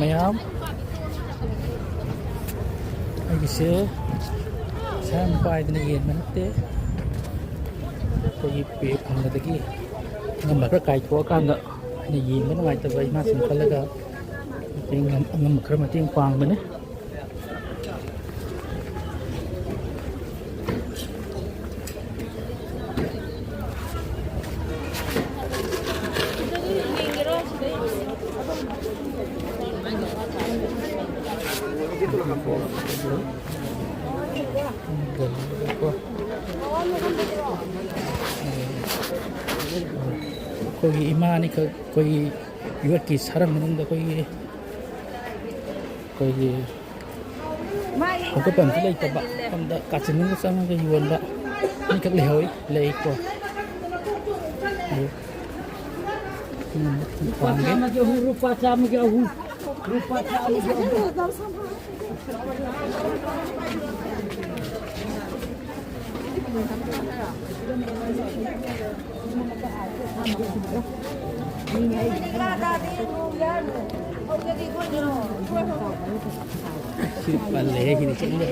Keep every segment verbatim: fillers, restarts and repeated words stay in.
ꯃꯌꯥꯝ, ꯑꯩꯒꯤꯁꯦ ꯄꯩꯁꯥ ꯌꯥꯝ ꯄꯥꯏꯗꯅ ꯌꯦꯟꯕ ꯅꯠꯇꯦ꯫ ꯑꯩꯈꯣꯏꯒꯤ ꯄꯦ ꯐꯪꯕꯗꯒꯤ ꯑꯉꯝꯕ ꯈꯔ ꯀꯥꯏꯊꯣꯛꯑꯀꯥꯟꯗ ꯑꯩꯅ ꯌꯦꯡꯕ ꯅꯨꯡꯉꯥꯏꯇꯕ ꯏꯃꯥꯁꯤꯡ ꯈꯜꯂꯒ ꯃꯇꯦꯡ, ꯑꯉꯝꯕ ꯈꯔ ꯃꯇꯦꯡ ꯄꯥꯡꯕꯅꯤ꯫ ꯑꯩꯈꯣꯏꯒꯤ ꯏꯃꯥ ꯑꯅꯤꯈꯛ ꯑꯩꯈꯣꯏꯒꯤ ꯌꯣꯠꯀꯤ ꯁꯔꯝ ꯃꯅꯨꯡꯗ ꯑꯩꯈꯣꯏꯒꯤ, ꯑꯩꯈꯣꯏꯒꯤ ꯍꯧꯒꯠꯐꯝꯁꯨ ꯂꯩꯇꯕ ꯃꯐꯝꯗ ꯀꯥꯆꯤꯟ ꯃꯅꯨꯡꯗ ꯆꯪꯉꯒ ꯌꯣꯟꯕ ꯑꯅꯤꯈꯛ ꯂꯩꯍꯧꯋꯤ, ꯂꯩꯀꯣ꯫ ꯑꯗꯨ ꯂꯨꯄꯥ ꯆꯥꯝꯃꯒꯤ ꯑꯍꯨꯝ, ꯂꯨꯄꯥ ꯆꯥꯝꯃꯒꯤ ꯑꯍꯨꯝ, ꯂꯨꯄꯥ ꯆꯥꯝꯃꯒꯤ ꯑꯍꯨꯝ꯫ ꯁꯤ ꯄꯜꯂꯦꯍꯦ, ꯁꯤꯗꯤ ꯆꯠꯅꯤꯡꯗꯦ꯫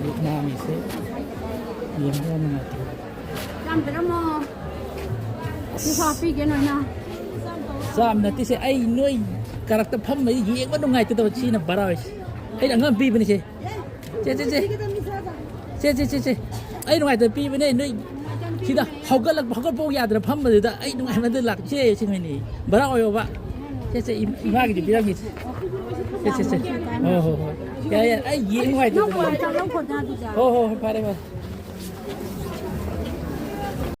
ꯃꯤꯠ ꯅꯥꯝꯃꯤꯁꯦ ꯌꯦꯡꯕ ꯌꯥꯝ ꯅꯨꯡꯉꯥꯏꯇꯦ꯫ ꯆꯥꯝ ꯄꯤꯔꯝꯃꯣ꯫ ꯁꯤ ꯁꯥ ꯄꯤꯒꯦ ꯅꯣꯏꯅ꯫ ꯆꯥꯝ ꯅꯠꯇꯦꯁꯦ, ꯑꯩ ꯅꯣꯏ ꯀꯔꯛꯇ ꯐꯝꯕꯁꯤ ꯌꯦꯡꯕ ꯅꯨꯡꯉꯥꯏꯇꯗꯕ, ꯁꯤꯅ ꯕꯔꯥ ꯑꯣꯏꯁꯦ꯫ ꯑꯩꯅ ꯑꯉꯝ ꯄꯤꯕꯅꯤꯁꯦ꯫ ꯁꯦ, ꯁꯦ, ꯁꯦ, ꯁꯦ꯫ ꯁꯦ, ꯁꯦ, ꯁꯦ, ꯁꯦ꯫ ꯑꯩ ꯅꯨꯡꯉꯥꯏꯇꯕ ꯄꯤꯕꯅꯦ, ꯅꯣꯏ ꯁꯤꯗ ꯍꯧꯒꯠꯂꯛꯄ, ꯍꯧꯒꯠꯄ ꯌꯥꯗꯅ ꯐꯝꯕꯗꯨꯗ ꯑꯩ ꯅꯨꯡꯉꯥꯏꯃꯟꯗꯅ ꯂꯥꯛꯄ꯫ ꯁꯦ, ꯁꯦ, ꯁꯦ, ꯁꯦ, ꯁꯦ꯫ ꯕꯔꯥ ꯑꯣꯏꯌꯣꯕ꯫ ꯁꯦ, ꯁꯦ, ꯏꯝ-, ꯏꯃꯥꯒꯤꯗꯤ ꯄꯤꯔꯝꯒꯦ꯫ ꯁꯦ, ꯁꯦ, ꯁꯦ꯫ ꯍꯣꯏ, ꯍꯣꯏ, ꯍꯣꯏ꯫ ꯌꯥꯏ, ꯌꯥꯏ꯫ ꯑꯩ ꯌꯦꯡ ꯅꯨꯡꯉꯥꯏꯇꯦ꯫ ꯅꯪ ꯐꯣꯟ ꯆꯥꯔꯖ ꯇꯧ, ꯅꯪ ꯐꯣꯟ ꯆꯥꯔꯖ ꯇꯧ꯫ ꯍꯣꯏ, ꯍꯣꯏ, ꯍꯣꯏ, ꯐꯔꯦ, ꯐꯔꯦ꯫